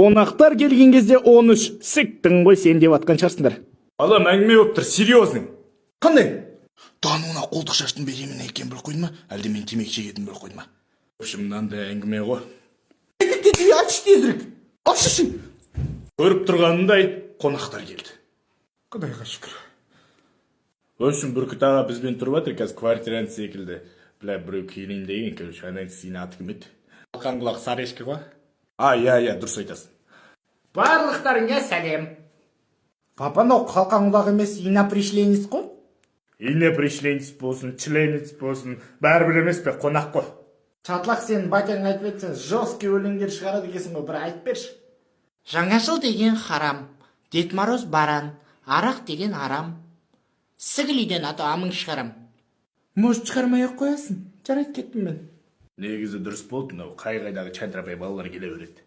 Қонақтар келген кезде 13 сіктің ғой сен деп атқан шығарсыңдар. Балам, әңгіме болып тұр, серьезный. Қандай? Дануна қолтық шаштың беремін екенін біліп қойды ма, әлде мен темекі шегетінін біліп қойды ма? В общем, мынандай әңгіме ғой. Айтшы тезірек, ашшы. Көріп тұрғанындай, қонақтар келді. Құдайға шүкір. В общем, Бүркіт аға бізбен тұрып жатыр қазір, квартирант секілді. Бля, біреу келейін деген, короче, ана сенің аты кім еді? Қалқан құлақ сары ешкі ғой. А, иә, иә, дұрыс айтасың. Барлықтарыңа сәлем. Папа, мынау қалқан құлақ емес, инопришленец қой. Инопришленец болсын, членец болсын, бәрібір емес пе, қонақ қой. Чатлақ, сен батяң айтып еді, сен жесткий өлеңдер шығарады екенсің ғой, бір айтып берші. Жаңа жыл деген харам, Дед Мороз баран, арақ деген арам. Сігіл үйден, ато амың шығарам. Может, шығармай ақ қоясың? Жарайды, кеттім мен. Негізі дұрыс болды, мынау қай қайдағы чантырапай балалар келе береді.